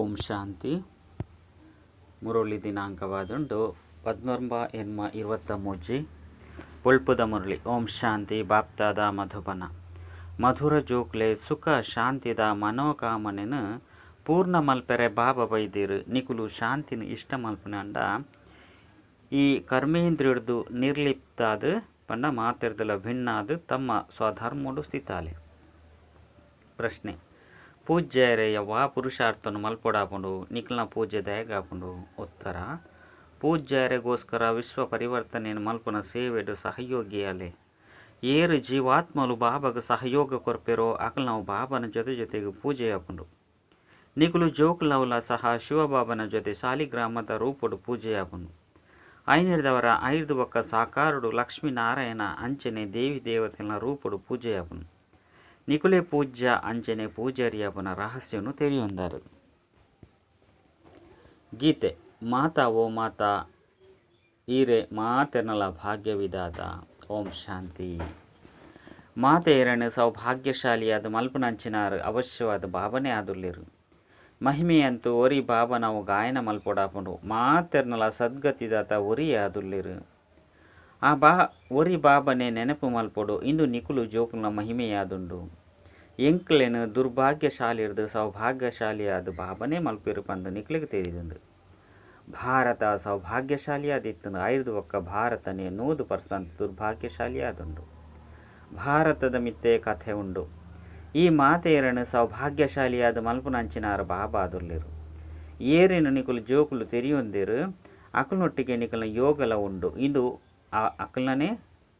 ಓಂ ಶಾಂತಿ. ಮುರಳಿ ದಿನಾಂಕವಾದುಂಡು 19/8/23. ಬೊಳ್ಪುದ ಮುರಳಿ. ಓಂ ಶಾಂತಿ. ಬಾಪ್ತಾದ ಮಧುಬನ. ಮಧುರ ಜೋಕ್ಲೆ ಸುಖ ಶಾಂತಿದ ಮನೋಕಾಮನೆನು ಪೂರ್ಣ ಮಲ್ಪೆರೆ ಬಾಬಾ ಬೈದಿರು. ನಿಕುಲು ಶಾಂತಿನ ಇಷ್ಟ ಮಲ್ಪುನಾಂಡ ಈ ಕರ್ಮೇಂದ್ರಿಯಡ್ದು ನಿರ್ಲಿಪ್ತಾದ ಪಂಡ ಮಾತೆರ್ದಲ ಭಿನ್ನಾದ ತಮ್ಮ ಸ್ವಧರ್ಮಡು ಸ್ಥಿತಾಲೆ. ಪ್ರಶ್ನೆ: ಪೂಜ್ಯರೆ ಯವ್ವಾ ಪುರುಷಾರ್ಥನು ಮಲ್ಪೊಡಾಪುಂಡು, ನಿಕಲ್ನ ಪೂಜೆ ದಾಯೆಗಾಪುಂಡು? ಉತ್ತರ: ಪೂಜ್ಯರೆಗೋಸ್ಕರ ವಿಶ್ವ ಪರಿವರ್ತನೆಯನ್ನು ಮಲ್ಪುನ ಸೇವೆಡು ಸಹಯೋಗಿಯಾಲೆ. ಏರು ಜೀವಾತ್ಮಲು ಬಾಬಾಗ ಸಹಯೋಗ ಕೊರ್ಪೆರೋ ಅಕಲ್ನವು ಬಾಬನ ಜೊತೆ ಜೊತೆಗೆ ಪೂಜೆಯಾಪುಂಡು. ನಿಕುಲು ಜೋಕುಲವುಲ ಸಹ ಶಿವಬಾಬನ ಜೊತೆ ಶಾಲಿಗ್ರಾಮದ ರೂಪಡು ಪೂಜೆಯಾಪುಂಡು. ಐನಿರ್ದವರ ಐರ್ದು ಬೊಕ್ಕ ಸಾಕಾರುಡು ಲಕ್ಷ್ಮೀನಾರಾಯಣ ಅಂಚನೆ ದೇವಿ ದೇವತೆನ ರೂಪಡು ಪೂಜೆಯಾಪುಂಡು. ನಿಕುಲೆ ಪೂಜ್ಯ ಅಂಚನೆ ಪೂಜಾರಿಯಾಪುನ ರಹಸ್ಯನು ತೆರಿಯೊಂದರು. ಗೀತೆ: ಮಾತಾ ಓ ಮಾತಾ ಈರೆ ಮಾತೆರ್ನಲ ಭಾಗ್ಯವಿದಾತ. ಓಂ ಶಾಂತಿ. ಮಾತೆಯರನ್ನು ಸೌಭಾಗ್ಯಶಾಲಿಯಾದ ಮಲ್ಪುನಂಚಿನಾರು ಅವಶ್ಯವಾದ ಬಾಬನೇ ಆದುಲ್ಲೆರು. ಮಹಿಮೆಯಂತೂ ಒರಿ ಬಾಬನವು ಗಾಯನ ಮಲ್ಪೊಡಾಪುಂಡು. ಮಾತೆರ್ನಲ ಸದ್ಗತಿದಾತ ಒರಿ ಆದುಲ್ಲೆರು. ಆ ಬಾ ಒರಿ ಬಾಬನೆ ನೆನಪು ಮಲ್ಪೊಡು. ಇಂದು ನಿಕುಲು ಜೋಕುಲ್ನ ಮಹಿಮೆಯಾದುಂಡು. ಎಂಕ್ಲೆನು ದುರ್ಭಾಗ್ಯಶಾಲಿರ್ದು ಸೌಭಾಗ್ಯಶಾಲಿಯಾದ ಬಾಬನೇ ಮಲ್ಪೆರು ಪಂದು ನಿಕ್ಲೆಗ್ ತೆರಿದುಂಡು. ಭಾರತ ಸೌಭಾಗ್ಯಶಾಲಿಯಾದಿತ್ತುಂಡು. ಐರ್ದು ಒಕ್ಕ ಭಾರತನೇ 100% ದುರ್ಭಾಗ್ಯಶಾಲಿಯಾದುಂಡು. ಭಾರತದ ಮಿತ್ತೆ ಕಥೆ ಉಂಡು. ಈ ಮಾತೆಯರನ್ನು ಸೌಭಾಗ್ಯಶಾಲಿಯಾದ ಮಲ್ಪುನಂಚಿನಾರು ಬಾಬಾ ಆದುಲ್ಲೆರು. ಏರಿನ ನಿಕುಲು ಜೋಕುಲು ತೆರಿಯೊಂದಿರು ಅಕಲ್ನೊಟ್ಟಿಗೆ ನಿಕಲ್ನ ಯೋಗಲ ಉಂಡು. ಇಂದು ಅಕಲ್ನನೇ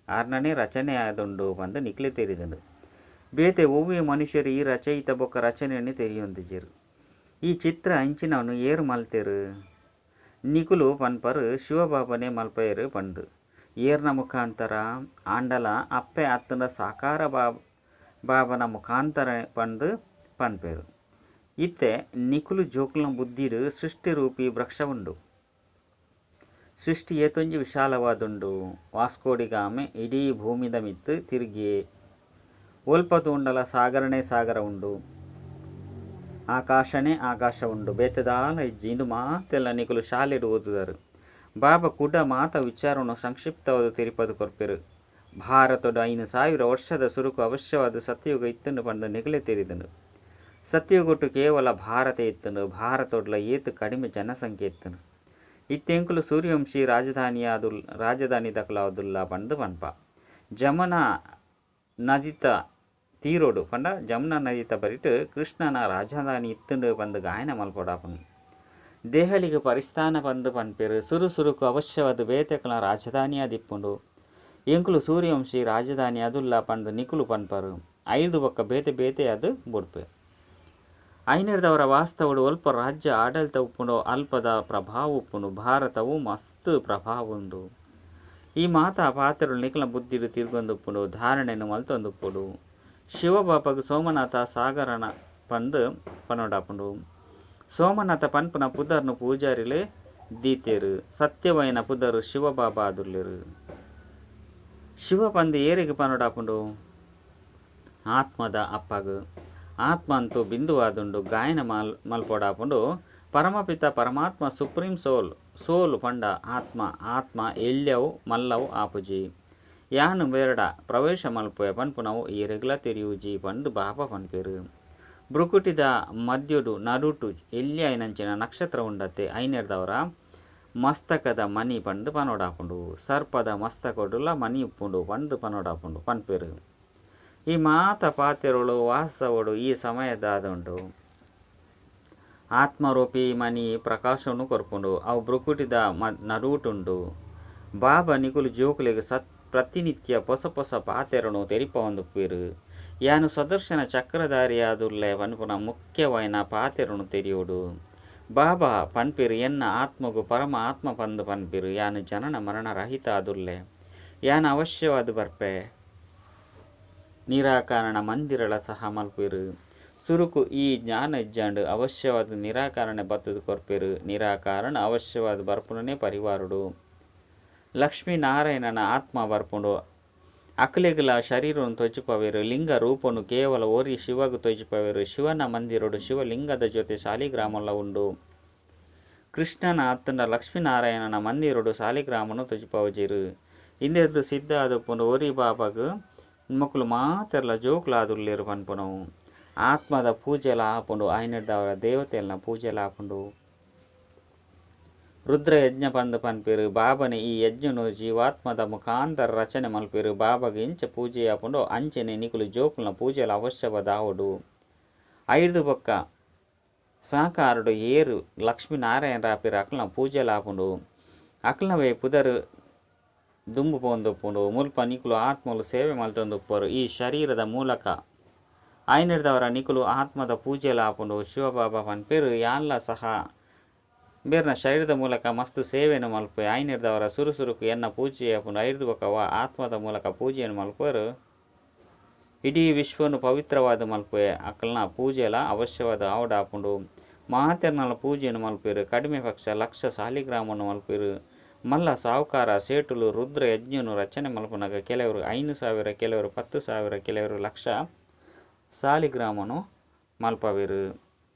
ಆರ್ನನೇ ರಚನೆ ಆದುಂಡು ಪಂದು ನಿಕ್ಲೆ ತೆರಿದುಂಡು. ಬೇತೆ ಒವ್ವೆ ಮನುಷ್ಯರು ಈ ರಚಯಿತ ಬೊಕ್ಕ ರಚನೆಯನ್ನು ತೆರಿಯೊಂದಿಜೆರು. ಈ ಚಿತ್ರ ಅಂಚಿನವನು ಏರು ಮಲ್ತೆರು? ನಿಕುಲು ಪನ್ಪರು ಶಿವಬಾಬನೇ ಮಲ್ಪೆರು ಪಂದು. ಏರ್ನ ಮುಖಾಂತರ ಆಂಡಲ ಅಪ್ಪೆ ಅತ್ತಂಡ ಸಾಕಾರ ಬಾಬನ ಮುಖಾಂತರ ಪಂದು ಪನ್ಪೆರು. ಇತ್ತೆ ನಿಕುಲು ಜೋಕುಲ್ನ ಬುದ್ಧಿಡು ಸೃಷ್ಟಿರೂಪಿ ವೃಕ್ಷ ಉಂಡು. ಸೃಷ್ಟಿ ಏತೊಂಜಿ ವಿಶಾಲವಾದುಂಡು. ವಾಸ್ಕೋಡಿಗಾಮೆ ಇಡೀ ಭೂಮಿದ ಮಿತ್ತು ತಿರುಗಿಯೇ. ಒಲ್ಪ ತೂಂಡಲ ಸಾಗರನೇ ಸಾಗರ ಉಂಡು, ಆಕಾಶನೇ ಆಕಾಶ ಉಂಡು, ಬೇತೆದಾಲ ಇಜ್ಜಿ. ಇಂದು ಮಾತೆಲ್ಲ ನಿಕುಲು ಶಾಲೆಡು ಓದುದರು. ಬಾಬಾ ಕುಡ ಮಾತ ವಿಚಾರವನ್ನು ಸಂಕ್ಷಿಪ್ತವಾದ ತೆರಿಪದು ಕೊರ್ಪೆರು. ಭಾರತದ 5000 ವರ್ಷದ ಸುರುಕು ಅವಶ್ಯವಾದ ಸತ್ಯಯುಗ ಇತ್ತುಂಡು ಪಂದು ನಿಕಲೆ ತೆರಿದುಂಡು. ಸತ್ಯಯುಗಟ್ಟು ಕೇವಲ ಭಾರತ ಇತ್ತುಂಡು. ಭಾರತೊಡ್ಲ ಏತು ಕಡಿಮೆ ಜನಸಂಖ್ಯೆ ಇತ್ತುಂಡು. ಇತ್ತೆಂಕುಲು ಸೂರ್ಯವಂಶಿ ರಾಜಧಾನಿ ದಕಲಾದುಲ್ಲ ಪಂದು ಪನ್ಪ. ಜಮುನಾ ನದಿತ ತೀರೋಡು ಪಂಡ ಜಮುನಾ ನದಿತ ಬರಿಟ್ ಕೃಷ್ಣನ ರಾಜಧಾನಿ ಇತ್ತುಂಡು ಪಂದು ಗಾಯನ ಮಲ್ಪೊಡಾಪುಂಡು. ದೆಹಲಿಗೆ ಪರಿಸ್ಥಾನ ಪಂದು ಪನ್ಪೆರು. ಸುರು ಸುರುಕು ಅವಶ್ಯವಾದ ಬೇತೆಕಲ ರಾಜಧಾನಿಯಾದಿಪ್ಪುಂಡು. ಎಂಕುಲು ಸೂರ್ಯವಂಶಿ ರಾಜಧಾನಿ ಅದುಲ್ಲ ಪಂದು ನಿಕುಲು ಪನ್ಪರು. ಐದು ಬೊಕ್ಕ ಬೇತೆ ಬೇತೆ ಅದು ಬುಡ್ಪೆ. ಐನಿರ್ದವರ ವಾಸ್ತವಡು ಅಲ್ಪ ರಾಜ್ಯ ಆಡಳಿತ ಉಪ್ಪುಂಡು, ಅಲ್ಪದ ಪ್ರಭಾವ ಉಪ್ಪುಂಡು. ಭಾರತವು ಮಸ್ತ್ ಪ್ರಭಾವ ಉಂಡು. ಈ ಮಾತಾ ಪಾತ್ರರು ನಿಕಲ ಬುದ್ಧಿಡು ತಿರ್ಗೊಂದುಪ್ಪುಂಡು, ಧಾರಣೆಯನ್ನು ಮಲ್ತೊಂದುಪ್ಪುಂಡು. ಶಿವಬಾಬಗ್ ಸೋಮನಾಥ ಸಾಗರನ ಪಂದು ಪನೊಡಾಪುಂಡು. ಸೋಮನಾಥ ಪನ್ಪುನ ಪುದರ್ನು ಪೂಜಾರಿಲೆ ದೀತೆರು. ಸತ್ಯವೈನ ಪುದರು ಶಿವಬಾಬಾ ಆದುಲ್ಲೆರು. ಶಿವ ಪಂದು ಏರಿಗೆ ಪನೊಡಾಪುಂಡು? ಆತ್ಮದ ಅಪ್ಪಗು. ಆತ್ಮ ಅಂತೂ ಬಿಂದುವಾದುಂಡು. ಗಾಯನ ಮಲ್ಪೊಡಾಪುಂಡು. ಪರಮಪಿತ ಪರಮಾತ್ಮ ಸುಪ್ರೀಂ ಸೋಲ್. ಸೋಲ್ ಪಂಡ ಆತ್ಮ. ಆತ್ಮ ಎಲ್ಯವು ಮಲ್ಲವು ಆಪುಜಿ. ಯಾನು ಬೇರಡ ಪ್ರವೇಶ ಮಲ್ಪುವೆ ಪನ್ಪುನವು ಏರೆಗ್ಲ ತೆರಿಯುಜಿ ಪಂದು ಬಾಬಾ ಪನ್ಪೆರು. ಬ್ರುಕುಟಿದ ಮದ್ಯೊಡು ನಡುಟು ಎಲ್ಯೈನಂಚಿನ ನಕ್ಷತ್ರ ಉಂಡತ್ತೆ. ಐನೆರ್ದವರ ಮಸ್ತಕದ ಮನಿ ಪಂದು ಪನೊಡಾಪುಂಡು. ಸರ್ಪದ ಮಸ್ತಕೊಡುಲ ಮನಿ ಉಪ್ಪುಂಡು ಪಂದು ಪನೊಡಾಪುಂಡು ಪನ್ಪೆರು. ಈ ಮಾತ ಪಾತೆರುಳು ವಾಸ್ತವಡು ಈ ಸಮಯದಾದುಂಡು. ಆತ್ಮರೂಪಿ ಮನಿ ಪ್ರಕಾಶನು ಕೊರ್ಪುಂಡು. ಅವು ಬ್ರುಕುಟಿದ ನಡುಟುಂಡು. ಬಾಬಾ ನಿಕುಲು ಜೋಕುಲೆಗ್ ಸತ್ ಪ್ರತಿನಿತ್ಯ ಪೊಸ ಪೊಸ ಪಾತೆರನು ತೆರಿಪವೊಂದುಪ್ಪೆರು. ಯಾನು ಸದರ್ಶನ ಚಕ್ರಧಾರಿಯಾದುಲ್ಲೆ ಪನ್ಪುನ ಮುಖ್ಯವೈನ ಪಾತೆರನು ತೆರಿಯೋಡು. ಬಾಬಾ ಪನ್ಪೆರು ಎನ್ನ ಆತ್ಮಗು ಪರಮ ಆತ್ಮ ಪಂದು ಪನ್ಪೆರು. ಯಾನು ಜನನ ಮರಣ ರಹಿತ ಆದುಲ್ಲೆ. ಯಾನು ಅವಶ್ಯವಾದ ಬರ್ಪೆ. ನಿರಾಕರಣ ಮಂದಿರಳ ಸಹ ಮಲ್ಪೆರು. ಸುರುಕು ಈ ಜ್ಞಾನ ಇಜ್ಜಾಂಡು ಅವಶ್ಯವಾದ ನಿರಾಕರಣೆ ಬತ್ತದ ಕೊರ್ಪೆರು. ನಿರಾಕರಣ ಅವಶ್ಯವಾದ ಬರ್ಪುನನೇ ಪರಿವಾರುಡು. ಲಕ್ಷ್ಮೀನಾರಾಯಣನ ಆತ್ಮ ಬರ್ಪುಂಡು. ಅಕ್ಲೆಗ್ಲ ಶರೀರೊನು ತೊಜಿಪವೆರು. ಲಿಂಗ ರೂಪೊನು ಕೇವಲ ಒರಿ ಶಿವಗ್ ತೊಜಿಪವೆರು. ಶಿವನ ಮಂದಿರೊಡು ಶಿವಲಿಂಗದ ಜೊತೆ ಶಾಲಿಗ್ರಾಮೊಲ ಉಂಡು. ಕೃಷ್ಣನ ಅತ್ತಂಡ ಲಕ್ಷ್ಮೀನಾರಾಯಣನ ಮಂದಿರೊಡು ಶಾಲಿಗ್ರಾಮೊನು ತೊಜಿಪವುಜೆರು. ಇಂದೆರ್ದ್ ಸಿದ್ಧ ಆದುಪ್ಪುಂಡು ಒರಿ ಬಾಬಾಗ್ ಮೊಕುಲು ಮಾತೆರ್ಲ ಜೋಕುಲಾದುಲ್ಲೆರ್ ಪನ್ಪುನವು. ಆತ್ಮದ ಪೂಜೆಲ ಆಪುಂಡು ಆಯಿನೆಡ್ದಾವರ ದೇವತೆಲ್ನ ಪೂಜೆಲ ಆಪುಂಡು. ರುದ್ರ ಯಜ್ಞ ಪಂದ್ ಪನ್ಪೆರ್. ಬಾಬನೆ ಈ ಯಜ್ಞನು ಜೀವಾತ್ಮದ ಮುಖಾಂತರ ರಚನೆ ಮಲ್ಪೆರ್. ಬಾಬಾಗ್ ಎಂಚ ಪೂಜೆ ಆಪುಂಡೋ ಅಂಚನೆ ನಿಕುಲು ಜೋಕುಲ್ನ ಪೂಜೆಲ ಅವಶ್ಯವಾದ್ ಆವೊಡು. ಐರ್ದ್ ಬೊಕ್ಕ ಸಾಕಾರಡು ಏರ್ ಲಕ್ಷ್ಮೀನಾರಾಯಣ ಆಪೆರ್ ಅಕ್ಲ್ನ ಪೂಜೆಲ ಆಪುಂಡು. ಅಕ್ಲ್ನವೇ ಪುದರ್ ದುಂಬು ಪೋವೊಂದುಪ್ಪುಂಡು. ಮುಲ್ಪ ನಿಕುಲು ಆತ್ಮಲು ಸೇವೆ ಮಲ್ತೊಂದುಪ್ಪರು ಈ ಶರೀರದ ಮೂಲಕ. ಆಯಿನೆಡ್ದಾವರ ನಿಕುಲು ಆತ್ಮದ ಪೂಜೆಲ ಆಪುಂಡು. ಶಿವಬಾಬಾ ಪನ್ಪೆರ್ ಯಾನ್ಲ ಸಹ ಬೇರ್ನ ಶರೀರದ ಮೂಲಕ ಮಸ್ತ್ ಸೇವೆನ್ ಮಲ್ಪುವೆ. ಆಯಿನೆಡ್ದಾವರ ಸುರು ಸುರುಕು ಎನ್ನ ಪೂಜೆ ಆಪುಂಡು. ಐರ್ದ್ ಬೊಕ್ಕ ವಾ ಆತ್ಮದ ಮೂಲಕ ಪೂಜೆನ್ ಮಲ್ಪುವೆರ್ ಇಡೀ ವಿಶ್ವನು ಪವಿತ್ರವಾದ್ ಮಲ್ಪುವೆ. ಅಕಲ್ನ ಪೂಜೆಲ ಅವಶ್ಯವಾದ್ ಆವೊಡಾಪುಂಡು. ಮಾತೆರ್ನಲ ಪೂಜೆನ್ ಮಲ್ಪುವೆರ್. ಕಡಿಮೆ ಪಕ್ಷ ಲಕ್ಷ ಸಾಲಿಗ್ರಾಮನ್ ಮಲ್ಪುವೆರ್. ಮಲ್ಲ ಸಾಹುಕಾರ ಸೇಟುಲು ರುದ್ರ ಯಜ್ಞನು ರಚನೆ ಮಲ್ಪುನಗ ಕೆಲವರು 5000 ಕೆಲವರು 10,000 ಕೆಲವರು ಲಕ್ಷ ಸಾಲಿಗ್ರಾಮನು ಮಲ್ಪವೆರ್.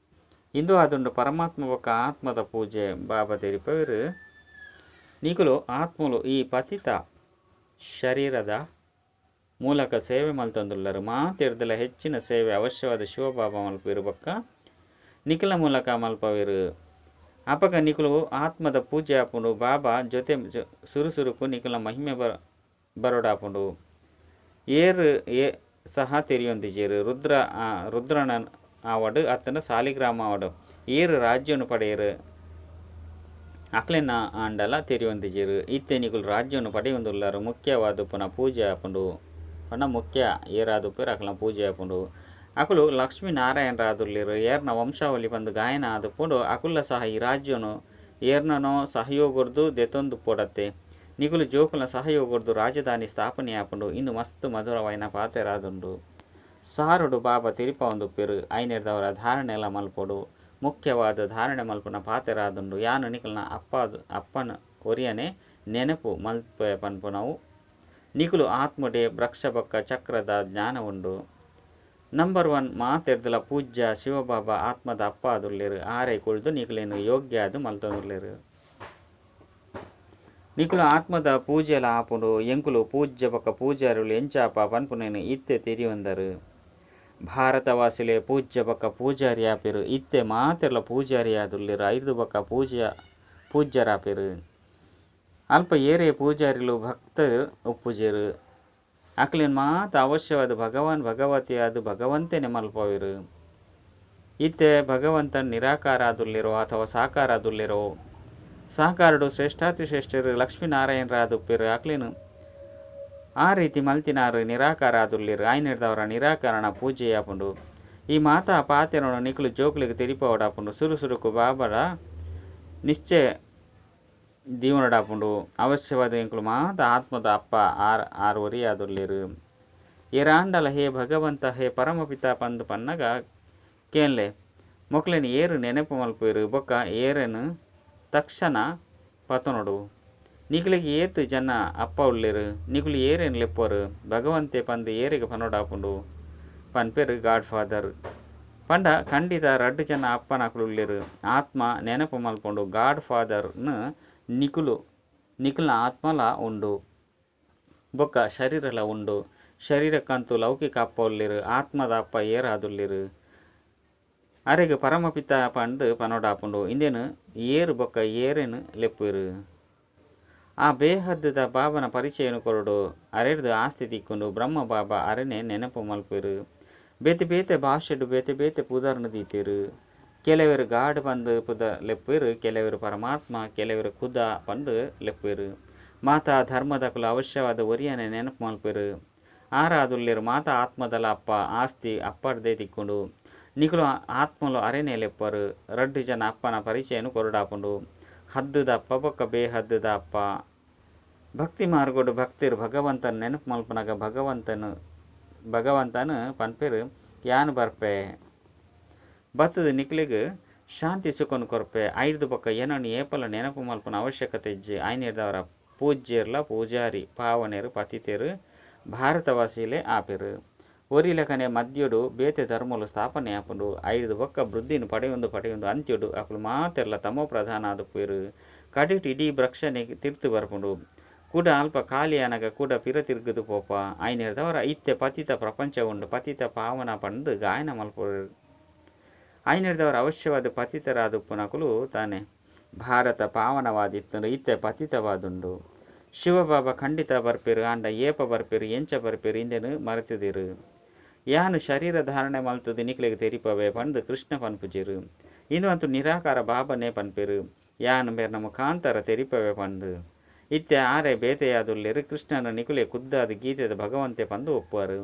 ಇಂದು ಆದುಂಡು ಪರಮಾತ್ಮ ಬೊಕ್ಕ ಆತ್ಮದ ಪೂಜೆ. ಬಾಬಾ ತೆರಿಪವೆರ್ ನಿಕುಲು ಆತ್ಮಲು ಈ ಪತಿತ ಶರೀರದ ಮೂಲಕ ಸೇವೆ ಮಲ್ತೊಂದುಲ್ಲರು. ಮಾತೆರ್ದಲ ಹೆಚ್ಚಿನ ಸೇವೆ ಅವಶ್ಯವಾದ ಶಿವಬಾಬಾ ಮಲ್ಪುವೆರ್ ಬೊಕ್ಕ ನಿಕಲ ಮೂಲಕ ಮಲ್ಪವೆರ್. ಅಪಗ ನಿಕುಲು ಆತ್ಮದ ಪೂಜೆ ಆಪುಂಡು. ಬಾಬಾ ಜೊತೆ ಸುರು ಸುರುಕು ನಿಕಲ ಮಹಿಮೆ ಬರೊಡಾಪುಂಡು. ಏರ್ ಸಹ ತೆರಿಯೊಂದಿಜೆರ್. ರುದ್ರನ ಆವಡ್ ಅತ್ತಂಡ ಸಾಲಿಗ್ರಾಮ ಆವಡ್ ಏರ್ ರಾಜ್ಯನು ಪಡೆಯರು ಅಕ್ಲೆನ ಆಂಡಲ ತೆರಿಯೊಂದಿಜೆರ್. ಇತ್ತೆ ನಿಕುಲು ರಾಜ್ಯನು ಪಡೆಯೊಂದುಲ್ಲರು. ಮುಖ್ಯವಾದ ಪುನಃ ಪೂಜೆ ಆಪುಂಡು. ಪಂಡ ಮುಖ್ಯ ಏರಾದುಪ್ಪೆರ್ ಅಕ್ಲೆನ ಪೂಜೆ ಆಪುಂಡು. ಅಕುಲು ಲಕ್ಷ್ಮೀನಾರಾಯಣರಾದುಲ್ಲೆರ್. ಏರ್ನ ವಂಶಾವಳಿ ಪಂದ್ ಗಾಯನ ಆದುಪ್ಪುಂಡು. ಅಕುಲ್ಲ ಸಹ ಈ ರಾಜ್ಯನು ಏರ್ನನೋ ಸಹಯೋಗರ್ದು ದೆತೊಂದುಪ್ಪೊಡತ್ತೆ. ನಿಕುಲು ಜೋಕುಲ್ನ ಸಹಯೋಗರ್ದು ರಾಜಧಾನಿ ಸ್ಥಾಪನೆ ಆಪುಂಡು. ಇಂದು ಮಸ್ತ್ ಮಧುರವಾಯಿನ ಪಾತೆರಾದುಂಡು. ಸಾರುಡು ಬಾಬಾ ತೆರಿಪಾವೊಂದುಪ್ಪೆರ್. ಆಯಿನೆಡ್ದಾವರ ಧಾರಣೆಲ ಮಲ್ಪೊಡು. ಮುಖ್ಯವಾದ ಧಾರಣೆ ಮಲ್ಪುನ ಪಾತೆರಾದುಂಡು. ಯಾನ್ ನಿಕಲ್ನ ಅಪ್ಪನ ಒರಿಯನೆ ನೆನಪು ಮಲ್ಪೆ ಪನ್ಪುನವು. ನಿಕುಲು ಆತ್ಮಡೆ ವೃಕ್ಷ ಬೊಕ್ಕ ಚಕ್ರದ ಜ್ಞಾನ ಉಂಡು. ನಂಬರ್ 1 ಮಾತೆರ್ದಲ ಪೂಜ್ಯ ಶಿವಬಾಬಾ ಆತ್ಮದ ಅಪ್ಪ ಆದುಲ್ಲೆರ್. ಆರೈ ಕುಳ್ದು ನಿಕುಲೆನ್ ಯೋಗ್ಯ ಆದ್ ಮಲ್ತೊಂದುಲ್ಲೆರ್. ನಿಕುಲು ಆತ್ಮದ ಪೂಜೆಲ ಆಪುಂಡು. ಎಂಕುಲು ಪೂಜ್ಯ ಬೊಕ್ಕ ಪೂಜಾರಿಲು ಎಂಚಾಪ ಪನ್ಪುನೇನು ಇತ್ತೆ ತೆರಿಯೊಂದರು. ಭಾರತವಾಸಿಲೆ ಪೂಜ್ಯ ಬೊಕ್ಕ ಪೂಜಾರಿ ಆಪೆರ್. ಇತ್ತೆ ಮಾತೆರ್ಲ ಪೂಜಾರಿ ಆದುಲ್ಲೆರ್. ಐರ್ದ್ ಬೊಕ್ಕ ಪೂಜ್ಯರಾಪೆರ್. ಅಲ್ಪ ಏರೇ ಪೂಜಾರಿಲು ಭಕ್ತರು ಉಪ್ಪುಜೆರ್. ಅಕ್ಲೆನ್ ಮಾತ ಅವಶ್ಯವಾದ ಭಗವಾನ್ ಭಗವತಿಯಾದ್ ಭಗವಂತನೆ ಮಲ್ಪವೆರ್. ಇತ್ತೆ ಭಗವಂತನ್ ನಿರಾಕಾರ ಆದುಲ್ಲೆರೋ ಅಥವಾ ಸಾಕಾರ ಆದುಲ್ಲೆರೋ. ಸಾಕಾರಡು ಶ್ರೇಷ್ಠಾತಿ ಶ್ರೇಷ್ಠರು ಲಕ್ಷ್ಮೀನಾರಾಯಣರಾದುಪ್ಪೆರ್. ಅಕ್ಲೆನ್ ಆ ರೀತಿ ಮಲ್ತಿನಾರು ನಿರಾಕಾರ ಆದುಲ್ಲೆರ್. ಆಯಿನೆಡ್ದಾವರ ನಿರಾಕರಣ ಪೂಜೆ ಆಪುಂಡು. ಈ ಮಾತಾ ಪಾತೆರನು ನಿಕುಲು ಜೋಕುಲೆಗ್ ತೆರಿಪಾವೊಡಾಪುಂಡು. ಸುರು ಸುರುಕು ಬಾಬಡ ನಿಶ್ಚಯ ದೀವನಡಾಪುಂಡು. ಅವಶ್ಯವಾದ ಎಂಕುಲು ಮಾತ ಆತ್ಮದ ಅಪ್ಪ ಆರ್ ಆರ್ ಒರಿಯಾದುಲ್ಲೆರ್. ಏರಾಂಡಲ ಹೇ ಭಗವಂತ ಹೇ ಪರಮಪಿತ ಪಂದ್ ಪನ್ನಗ ಕೇನ್ಲೆ ಮೊಕ್ಲೆನ್ ಏರ್ ನೆನಪು ಮಲ್ಪುವೆರ್ ಬೊಕ್ಕ ಏರೆನ್ ತಕ್ಷಣ ಪತೊನೊಡು. ನಿಕುಲೆಗ್ ಏತ್ ಜನ ಅಪ್ಪ ಉಲ್ಲೆರ್. ನಿಕುಲು ಏರೆನ್ ಲೆಪ್ಪುವರು. ಭಗವಂತೆ ಪಂದ್ ಏರೆಗ್ ಪನೊಡಾಪುಂಡು ಪನ್ಪೆರ್ ಗಾಡ್ ಫಾದರ್. ಪಂಡ ಖಂಡಿತ ರಡ್ಡ್ ಜನ ಅಪ್ಪನಕುಲು ಉಲ್ಲೆರ್. ಆತ್ಮ ನೆನಪು ಮಲ್ಪುಂಡು. ಗಾಡ್ ಫಾದರ್ನ್ ನಿಕುಲು ನಿಕಲ್ನ ಆತ್ಮಲ ಉಂಡು ಬೊಕ್ಕ ಶರೀರಲ ಉಂಡು. ಶರೀರಕ್ಕಂತೂ ಲೌಕಿಕ ಅಪ್ಪ ಉಲ್ಲೆರ್. ಆತ್ಮದ ಅಪ್ಪ ಏರಾದುಲ್ಲೆರ್. ಅರೆಗ್ ಪರಮಪಿತ ಪಂದ್ ಪನೊಡಾಪುಂಡು. ಇಂದೆನ್ ಏರ್ ಬೊಕ್ಕ ಏರೆನ್ ಲೆಪ್ಪುವೆರ್. ಆ ಬೇಹದ್ದುದ ಬಾಬನ ಪರಿಚಯನು ಕೊರೊಡು. ಅರೆರ್ದ್ ಆಸ್ತಿ ತಿಕ್ಕುಂಡು. ಬ್ರಹ್ಮ ಬಾಬಾ ಅರೆನೆ ನೆನಪು ಮಲ್ಪುವೆರ್. ಬೇತೆ ಬೇತೆ ಭಾಷೆಡ್ ಬೇತೆ ಬೇತೆ ಪುದರ್ನ್ ದೀತೆರ್. ಕೆಲವೆರ್ ಗಾಡ್ ಪಂದ್ ಪುದರ್ ಲೆಪ್ಪುವೆರ್. ಕೆಲವೆರ್ ಪರಮಾತ್ಮ ಕೆಲವೆರ್ ಖುದಾ ಪಂದ್ ಲೆಪ್ಪುವೆರ್. ಮಾತಾ ಧರ್ಮದಕುಲು ಅವಶ್ಯವಾದ ಒರಿಯನೆ ನೆನಪು ಮಲ್ಪುವೆರ್. ಆರಾದುಲ್ಲೆರ್ ಮಾತಾ ಆತ್ಮದಲ ಅಪ್ಪ. ಆಸ್ತಿ ಅಪ್ಪರ್ದೇ ತಿಕ್ಕುಂಡು. ನಿಕುಲು ಆತ್ಮಲು ಅರೆನೆ ಲೆಪ್ಪರು. ರಡ್ಡ್ ಜನ ಅಪ್ಪನ ಪರಿಚಯನು ಕೊರೊಡಾಪುಂಡು. ಹದ್ದುದ ಅಪ್ಪ ಬೊಕ್ಕ ಬೇಹದ್ದುದ ಅಪ್ಪ. ಭಕ್ತಿ ಮಾರ್ಗಡು ಭಕ್ತೆರ್ ಭಗವಂತನ ನೆನಪು ಮಲ್ಪುನಗ ಭಗವಂತನ ಪನ್ಪೆರ್ ಯಾನ್ ಬರ್ಪೆ. ಬತ್ತದ ನಿಕುಲೆಗ್ ಶಾಂತಿ ಸುಖನ್ ಕೊರ್ಪೆ. ಐರ್ದ್ ಬೊಕ್ಕ ಎನನ್ ಏಪಲ ನೆನಪು ಮಲ್ಪುನ ಅವಶ್ಯಕತೆ ಇಜ್ಜಿ. ಆಯಿನೆಡ್ದಾವರ ಪೂಜ್ಯೆರ್ಲ ಪೂಜಾರಿ ಪಾವನೆರ್ ಪತಿತೆರ್ ಭಾರತವಾಸಿಲೇ ಆಪೆರ್. ಒರಿಲೆಕನೆ ಮದ್ಯೊಡು ಬೇತೆ ಧರ್ಮೊಲು ಸ್ಥಾಪನೆ ಆಪುಂಡು. ಐಡ್ದ್ ಬೊಕ್ಕ ವೃದ್ಧಿನ್ ಪಡೆಯೊಂದು ಪಡೆಯೊಂದು ಅಂತ್ಯೊಡು ಅಕುಲು ಮಾತೆರ್ಲಾ ತಮೋಪ್ರಧಾನ ಆದುಪ್ಪುವೆರ್. ಕಡೆಟ್ ಇಡೀ ವೃಕ್ಷನೇ ತಿರ್ತ್ ಬರ್ಪುಂಡು. ಕುಡ ಅಲ್ಪ ಖಾಲಿ ಆನಗ ಕುಡ ಪಿರ ತಿರ್ಗುದು ಪೋಪ. ಐನೆರ್ದಾವರ ಇತ್ತೆ ಪತಿತ ಪ್ರಪಂಚ ಉಂಡು ಪತಿತ ಪಾವನ ಪಂದ್ ಗಾಯನ ಮಲ್ಪುವೆರ್. ಐನೆರ್ದಾವರ ಅವಶ್ಯವಾದ್ ಪತಿತರಾದುಪ್ಪುನಕುಲು ತಾನೆ. ಭಾರತ ಪಾವನವಾದಿತ್ತುಂಡು ಇತ್ತೆ ಪತಿತವಾದುಂಡು. ಶಿವಬಾಬಾ ಖಂಡಿತ ಬರ್ಪೆರ್ ಆಂಡ ಏಪ ಬರ್ಪೆರ್ ಎಂಚ ಬರ್ಪೆರ್ ಇಂದೆನ್ ಮರೆತುದೆರ್. ಯಾನ್ ಶರೀರ ಧಾರಣೆ ಮಲ್ತುದು ನಿಕ್ಲೆಗ್ ತೆರಿಪಾವೆ ಪಂದ್ ಕೃಷ್ಣ ಪನ್ಪುಜೆರ್. ಇಂದು ಅಂತೂ ನಿರಾಕಾರ ಬಾಬಾನೇ ಪನ್ಪೆರ್ ಯಾನ್ ಮೇರ್ನ ಮುಖಾಂತರ ತೆರಿಪಾವೆ ಪಂದ್. ಇತ್ತೆ ಆರೇ ಬೇತೆಯಾದುಲ್ಲೆರ್ ಕೃಷ್ಣನ್ ನಿಕುಲೇ ಖುದ್ದಾದ್ ಗೀತೆದ ಭಗವಂತೆ ಪಂದ್ ಒಪ್ಪುವರ್.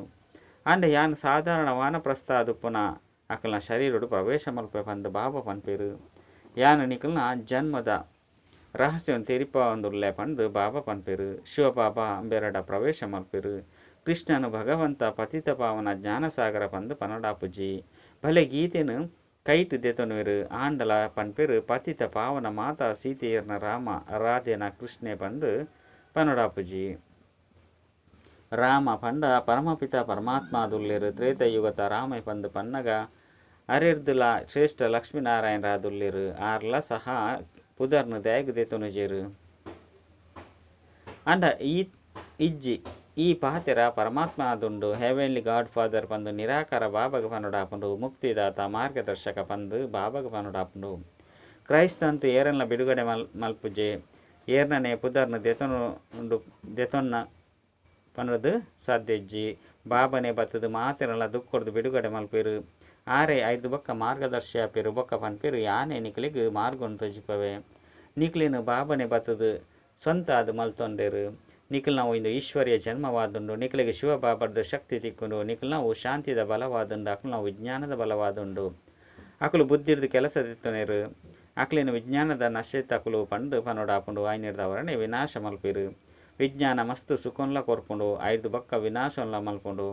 ಆಂಡ ಯಾನ್ ಸಾಧಾರಣ ವಾನಪ್ರಸ್ಥ ಆದುಪ್ಪುನ ಅಕಲ್ನ ಶರೀರಡ್ ಪ್ರವೇಶ ಮಲ್ಪುವೆ ಪಂದ್ ಬಾಬಾ ಪನ್ಪೆರ್. ಯಾನ್ ನಿಕಲ್ನ ಜನ್ಮದ ರಹಸ್ಯನ್ ತೆರಿಪಾವೊಂದುಲ್ಲೆ ಪಂದ್ ಬಾಬಾ ಪನ್ಪೆರ್. ಶಿವಬಾಬಾ ಅಂಬೆರಡ ಪ್ರವೇಶ ಮಲ್ಪೆರ್. ಕೃಷ್ಣನ್ ಭಗವಂತ ಪತಿತ ಪಾವನ ಜ್ಞಾನಸಾಗರ ಪಂದ್ ಪನೊಡಾಪುಜಿ. ಭಲೆ ಗೀತೆನ್ ಕೈಟ್ ದೆತೊನುವೆರ್ ಆಂಡಲ ಪನ್ಪೆರ್ ಪತಿತ ಪಾವನ ಮಾತಾ ಸೀತೆಯರ್ನ ರಾಮ ರಾಧೆನ ಕೃಷ್ಣೆ ಪಂದ್ ಪನೊಡಾಪುಜಿ. ರಾಮ ಪಂಡ ಪರಮಪಿತ ಪರಮಾತ್ಮ ಆದುಲ್ಲೆರ್. ತ್ರೇತಾಯುಗತ ರಾಮೆ ಪಂದ್ ಪನ್ನಗ ಅರೆರ್ದ್ ಲ ಶ್ರೇಷ್ಠ ಲಕ್ಷ್ಮೀ ನಾರಾಯಣರಾದುಲ್ಲೆರ್. ಆರ್ಲ ಸಹ ಪುದರ್ನ್ ದಾಯೆಗ್ ದೆತೊನುಜೆರ್. ಆಂಡ ಈ ಇಜ್ಜಿ ಈ ಪಾತೆರ ಪರಮಾತ್ಮ ಆದುಂಡು. ಹೆವೆನ್ಲಿ ಗಾಡ್ ಫಾದರ್ ಪಂದ್ ನಿರಾಕಾರ ಬಾಬಾಗ್ ಪನೊಡಾಪುಂಡು. ಮುಕ್ತಿದಾತ ಮಾರ್ಗದರ್ಶಕ ಪಂದ್ ಬಾಬಾಗ್ ಪನೊಡಾಪುಂಡು. ಕ್ರೈಸ್ತ ಅಂತು ಏರೆನ್ಲ ಬಿಡುಗಡೆ ಮಲ್ಪುಜೆ. ಏರ್ನನೇ ಪುದರ್ನ್ ದೆತೊನ್ನ ಪನೊಡ್ದು ಸಾಧ್ಯ ಇಜ್ಜಿ. ಬಾಬಾನೇ ಬತ್ತುದು ಮಾತೆರ್ನಲ ದುಃಖೊಡ್ದು ಬಿಡುಗಡೆ ಮಲ್ಪುವೆರ್. ಆರೇ ಐಡ್ದ್ ಬೊಕ್ಕ ಮಾರ್ಗದರ್ಶಿ ಆಪೆರ್. ಬೊಕ್ಕ ಪನ್ಪೆರ್ ಯಾನೇ ನಿಕ್ಲೆಗ್ ಮಾರ್ಗೊನು ತೋಜಿಪಾವೆ. ನಿಕ್ಲೆನ್ ಬಾಬಾನೇ ಬತ್ತುದು ಸ್ವಂತ ಆದ್ ಮಲ್ತೊಂಡೆರ್. ನಿಕಲ್ನವು ಇಂದು ಈಶ್ವರೀಯ ಜನ್ಮವಾದುಂಡು. ನಿಕ್ಲೆಗ್ ಶಿವ ಬಾಬಾರ್ದ್ ಶಕ್ತಿ ತಿಕ್ಕುಂಡು. ನಿಕಲ್ನವು ಶಾಂತಿದ ಬಲವಾದುಂಡು. ಅಕಲ್ನವು ವಿಜ್ಞಾನದ ಬಲವಾದುಂಡು. ಅಕುಲು ಬುದ್ಧಿರ್ದ್ ಕೆಲಸ ದೆತ್ತೊನೆರ್. ಅಕ್ಲೆನ ವಿಜ್ಞಾನದ ನಶೆತಕುಲು ಪಂದ್ ಪನೊಡಾಪುಂಡು. ಐನೆರ್ದಾವರನೇ ವಿನಾಶ ಮಲ್ಪುವೆರ್. ವಿಜ್ಞಾನ ಮಸ್ತ್ ಸುಖನ್ಲ ಕೊರ್ಪುಂಡು. ಐಡ್ದ್ ಬೊಕ್ಕ ವಿನಾಶನ್ಲ ಮಲ್ಪುಂಡು.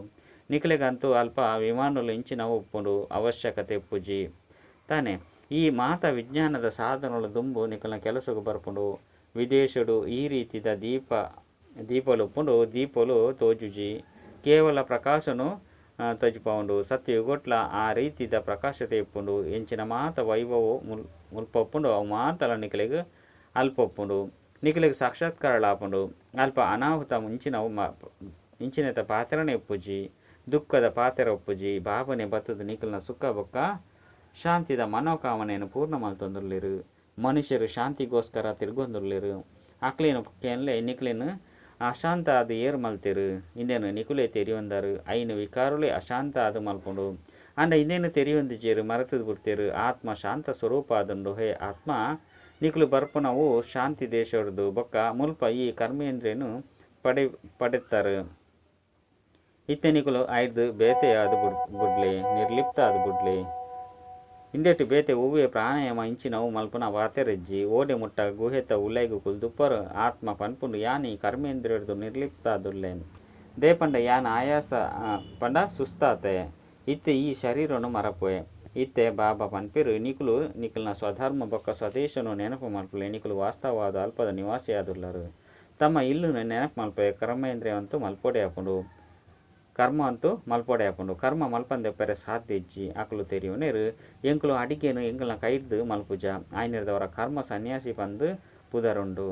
ನಿಕ್ಲೆಗಂತೂ ಅಲ್ಪ ವಿಮಾನೊಲು ಇಂಚಿನವು ಉಪ್ಪುಂಡು ಅವಶ್ಯಕತೆ ಇಪ್ಪುಜಿ ತಾನೆ. ಈ ಮಾತ ವಿಜ್ಞಾನದ ಸಾಧನೊಲು ದುಂಬು ನಿಕಲ್ನ ಕೆಲಸೊಗು ಬರ್ಪುಂಡು. ವಿದೇಶೊಡು ಈ ರೀತಿದ ದೀಪ ದೀಪೊಲು ಉಪ್ಪುಂಡು. ದೀಪೊಲು ತೋಜುಜಿ. ಕೇವಲ ಪ್ರಕಾಶೊನು ತೋಜಿಪಾವುಂಡು. ಸತ್ಯಯುಗೊಟ್ಲ ಆ ರೀತಿದ ಪ್ರಕಾಶತೆ ಇಪ್ಪುಂಡು. ಎಂಚಿನ ಮಾತ ವೈಭವ ಮುಲ್ಪ ಉಪ್ಪುಂಡು ಅವು ಮಾತಲ ನಿಕ್ಲೆಗ್ ಅಲ್ಪ ಉಪ್ಪುಂಡು. ನಿಕ್ಲೆಗ್ ಸಾಕ್ಷಾತ್ಕಾರಲ ಆಪುಂಡು. ಅಲ್ಪ ಅನಾಹುತ ಇಂಚಿನವು ಇಂಚಿನೆತ ಪಾತೆರನೇ ಇಪ್ಪುಜಿ. ದುಃಖದ ಪಾತೆರ ಉಪ್ಪುಜಿ. ಬಾಬಾನೇ ಬತ್ತುದು ನಿಕಲ್ನ ಸುಖ ಬೊಕ್ಕ ಶಾಂತಿದ ಮನೋಕಾಮನೆನ್ ಪೂರ್ಣ ಮಲ್ತೊಂದುಲ್ಲೆರ್. ಮನುಷ್ಯರು ಶಾಂತಿಗೋಸ್ಕರ ತಿರ್ಗೊಂದುಲ್ಲೆರ್. ಅಕ್ಲೆನ್ ಕೇನ್ಲೆ ನಿಕ್ಲೆನ್ ಅಶಾಂತ ಆದ್ ಏರ್ ಮಲ್ತೆರ್. ಇಂದೆನ್ ನಿಕುಲೇ ತೆರಿಯೊಂದರ್. ಐನ್ ವಿಕಾರೊಲೇ ಅಶಾಂತ ಆದ್ ಮಲ್ಪುಂಡು. ಆಂಡ ಇಂದೆನ್ ತೆರಿಯೊಂದಿಜೆರ್ ಮರೆತುದು ಬುಡ್ತೆರ್. ಆತ್ಮ ಶಾಂತ ಸ್ವರೂಪ ಆದುಂಡು. ಹೇ ಆತ್ಮ ನಿಕುಲು ಬರ್ಪುನವು ಶಾಂತಿ ದೇಶೊಡ್ದು ಬೊಕ್ಕ ಮುಲ್ಪ ಈ ಕರ್ಮೇಂದ್ರಿಯನ್ ಪಡೆತರ್. ಇತ್ತೆ ನಿಕುಲು ಐಡ್ದ್ ಬೇತೆಯಾದ್ ಬುಡ್ಲೆ ನಿರ್ಲಿಪ್ತ ಆದ್ ಬುಡ್ಲೆ. ಇಂದೆಟ್ ಬೇತೆ ಒವ್ವೇ ಪ್ರಾಣಾಯಾಮ ಇಂಚಿನವು ಮಲ್ಪುನ ಪಾತೆರ ಇಜ್ಜಿ. ಓಡೆ ಮುಟ್ಟ ಗುಹೆತ ಉಲಯಿಗ್ ಕುಲ್ದುಪ್ಪರ್. ಆತ್ಮ ಪನ್ಪುಂಡು ಯಾನ್ ಈ ಕರ್ಮೇಂದ್ರಿಯೊಡ್ದು ನಿರ್ಲಿಪ್ತ ಆದುಲ್ಲೆ. ದಾಯೆ ಪಂಡ ಯಾನ್ ಆಯಾಸ ಪಂಡ ಸುಸ್ತಾತೆ. ಇತ್ತೆ ಈ ಶರೀರೊನು ಮರಪುವೆ. ಇತ್ತೆ ಬಾಬಾ ಪನ್ಪೆರ್ ನಿಕುಲು ನಿಕಲ್ನ ಸ್ವಧರ್ಮ ಬೊಕ್ಕ ಸ್ವದೇಶೊನು ನೆನಪು ಮಲ್ಪುಲೆ. ನಿಕುಲು ವಾಸ್ತವವಾದ್ ಅಲ್ಪದ ನಿವಾಸಿಯಾದುಲ್ಲರ್. ತಮ್ಮ ಇಲ್ಲುನು ನೆನಪು ಮಲ್ಪೆ. ಕರ್ಮೇಂದ್ರಿಯ ಅಂತೂ ಮಲ್ಪೊಡೇ ಆಪುಂಡು. ಕರ್ಮ ಅಂತೂ ಮಲ್ಪೊಡೇ ಆಪುಂಡು. ಕರ್ಮ ಮಲ್ಪಂದೆ ಉಪ್ಪೆರೆ ಸಾಧ್ಯ ಇಜ್ಜಿ. ಅಕುಲು ತೆರಿಯೊನೆರ್ ಎಂಕುಲು ಅಡಿಗೆನ್ ಎಂಕಲ್ನ ಕೈರ್ದ್ ಮಲ್ಪುಜ. ಐನೆರ್ದಾವರ ಕರ್ಮ ಸನ್ಯಾಸಿ ಪಂದ್ ಪುದರುಂಡು.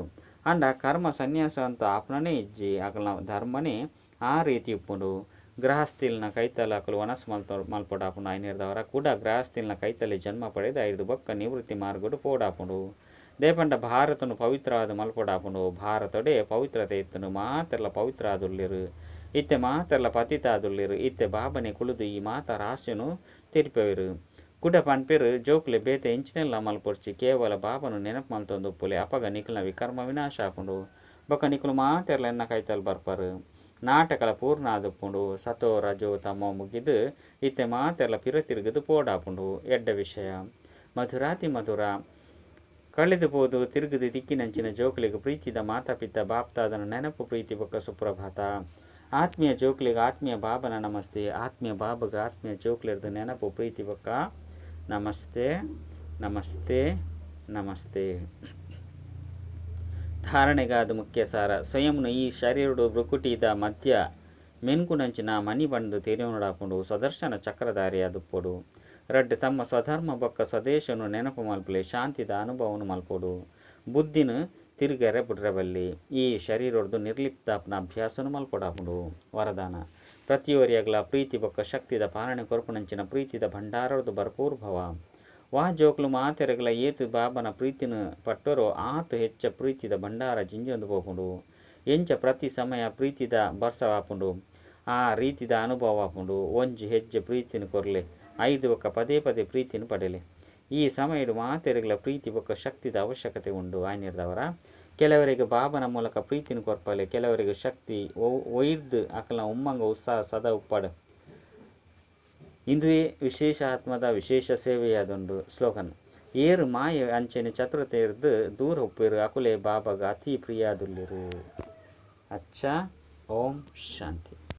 ಆಂಡ ಕರ್ಮ ಸನ್ಯಾಸ ಅಂತೂ ಆಪುನನೇ ಇಜ್ಜಿ. ಅಕಲ್ನ ಧರ್ಮನೇ ಆ ರೀತಿ ಉಪ್ಪುಂಡು. ಗೃಹಸ್ಥಿಲ್ನ ಕೈತಲ್ ಅಕುಲು ವನಸ್ ಮಲ್ಪೊಡಾಪುಂಡು. ಐನೆರ್ದಾವರ ಕುಡ ಗೃಹಸ್ಥಿಲ್ನ ಕೈತಲೆ ಜನ್ಮ ಪಡೆದು ಐಡ್ದ್ ಬೊಕ್ಕ ನಿವೃತ್ತಿ ಮಾರ್ಗಡ್ ಪೋಡಾಪುಂಡು. ದಾಯೆ ಪಂಡ ಭಾರತನ್ ಪವಿತ್ರವಾದ್ ಮಲ್ಪೊಡಾಪುಂಡು. ಭಾರತೊಡೇ ಪವಿತ್ರತೆ ಇತ್ತುಂಡು. ಮಾತೆರ್ಲ ಪವಿತ್ರ ಆದುಲ್ಲೆರ್. ಇತ್ತೆ ಮಾತೆರ್ಲ ಪತಿತ ಆದುಲ್ಲೆರ್. ಇತ್ತೆ ಬಾಬಾನೇ ಕುಲ್ಲುದು ಈ ಮಾತ ರಹಸ್ಯೊನು ತೆರಿಪಾವೆರ್. ಕುಡ ಪನ್ಪೆರ್ ಜೋಕುಲೆ ಬೇತೆ ಎಂಚಿನೆಲ್ಲ ಮಲ್ಪೊಡ್ಚಿ. ಕೇವಲ ಬಾಬಾನ ನೆನಪು ಮಲ್ತೊಂದು ಉಪ್ಪುಲೆ. ಅಪಗ ನಿಕಲ್ನ ವಿಕರ್ಮ ವಿನಾಶ ಆಪುಂಡು. ಬೊಕ್ಕ ನಿಕುಲು ಮಾತೆರ್ಲ ಎನ್ನ ಕೈತಲ್ ಬರ್ಪರ್. ನಾಟಕಲ ಪೂರ್ಣ ಆದುಪ್ಪುಂಡು. ಸತೋ ರಜೋ ತಮೋ ಮುಗಿದು ಇತ್ತೆ ಮಾತೆರ್ಲ ಪಿರ ತಿರುಗುದು ಪೋಡಾಪುಂಡು. ಎಡ್ಡೆ ವಿಷಯ. ಮಧುರಾತಿ ಮಧುರ ಕಳೆದು ಪೋದು ತಿರುಗುದು ತಿಕ್ಕಿನಂಚಿನ ಜೋಕುಲೆಗ್ ಪ್ರೀತಿದ ಮಾತಾಪಿತ ಬಾಪ್ತಾದನ ನೆನಪು ಪ್ರೀತಿ ಬೊಕ್ಕ ಸುಪ್ರಭಾತ. ಆತ್ಮೀಯ ಜೋಕುಲೆಗ್ ಆತ್ಮೀಯ ಬಾಬನ ನಮಸ್ತೆ. ಆತ್ಮೀಯ ಬಾಬಗ ಆತ್ಮೀಯ ಜೋಕುಲೆರ್ದ್ ನೆನಪು ಪ್ರೀತಿ ಬೊಕ್ಕ ನಮಸ್ತೆ ನಮಸ್ತೆ ನಮಸ್ತೆ. ಧಾರಣೆಗಾದ ಮುಖ್ಯ ಸಾರ. ಸ್ವಯಂನು ಈ ಶರೀರಡು ಭ್ರುಕುಟಿದ ಮಧ್ಯ ಮೆನ್ಕುನಂಚಿನ ಮಣಿ ಪಂದ್ ತೆರಿಯೊನೊಡಾಪುಂಡು. ಸ್ವದರ್ಶನ ಚಕ್ರಧಾರಿಯಾದುಪ್ಪೊಡು. ರಡ್ಡ್ ತಮ್ಮ ಸ್ವಧರ್ಮ ಬೊಕ್ಕ ಸ್ವದೇಶನ್ ನೆನಪು ಮಲ್ಪುಲೆ. ಶಾಂತಿದ ಅನುಭವನ್ ಮಲ್ಪೊಡು. ಬುದ್ಧಿನ್ ತಿರುಗರೆ ಬುಡ್ರೆ ಬಲ್ಲಿ. ಈ ಶರೀರೊರ್ದು ನಿರ್ಲಿಪ್ತಾಪುನ ಅಭ್ಯಾಸನ್ ಮಲ್ಪೊಡಾಪುಂಡು. ವರದಾನ, ಪ್ರತಿಯೊರಿಯಗ್ಲಾ ಪ್ರೀತಿ ಬೊಕ್ಕ ಶಕ್ತಿದ ಪಾಲನೆ ಕೊರ್ಪುನಂಚಿನ ಪ್ರೀತಿದ ಭಂಡಾರೊರ್ದು ಭರಪೂರ್ ಭವ. ವಾ ಜೋಕುಲು ಮಾತೆರೆಗ್ಲಾ ಏತ್ ಬಾಬನ ಪ್ರೀತಿನ್ ಪಟ್ಟೊರೋ ಆತ್ ಹೆಚ್ಚ ಪ್ರೀತಿದ ಭಂಡಾರ ಜಿಂಜೊಂದು ಪೋಪುಂಡು. ಎಂಚ ಪ್ರತಿ ಸಮಯ ಪ್ರೀತಿದ ಬರ್ಸ ಆಪುಂಡು. ಆ ರೀತಿದ ಅನುಭವ ಆಪುಂಡು. ಒಂಜಿ ಹೆಜ್ಜೆ ಪ್ರೀತಿನ್ ಕೊರ್ಲೆ. ಐರ್ದ್ ಬೊಕ್ಕ ಪದೇ ಪದೇ ಪ್ರೀತಿನ್ ಪಡೆಲೆ. ಈ ಸಮಯಡ್ ಮಾತೆರೆಗ್ಲಾ ಪ್ರೀತಿ ಬೊಕ್ಕ ಶಕ್ತಿದ ಅವಶ್ಯಕತೆ ಉಂಡು. ಆಯಿನೆಡ್ದಾವರ ಕೆಲವರೆಗ್ ಬಾಬನ ಮೂಲಕ ಪ್ರೀತಿನ್ ಕೊರ್ಪಲೆ. ಕೆಲವರೆಗ್ ಶಕ್ತಿ ಒಯ್ರ್ದ್ ಅಕಲ್ನ ಉಮ್ಮಂಗ ಉತ್ಸಾಹ ಸದಾ ಉಪ್ಪಡ್. ಇಂದುವೇ ವಿಶೇಷ ಆತ್ಮದ ವಿಶೇಷ ಸೇವೆಯಾದುಂಡು. ಸ್ಲೋಗನ್, ಏರ್ ಮಾಯೆ ಅಂಚನೆ ಚತುರತೆರ್ದ್ ದೂರ ಉಪ್ಪುವೆರ್ ಅಕುಲೇ ಬಾಬಾಗ್ ಅತಿ ಪ್ರಿಯಾದುಲ್ಲೆರ್. ಅಚ್ಚಾ, ಓಂ ಶಾಂತಿ.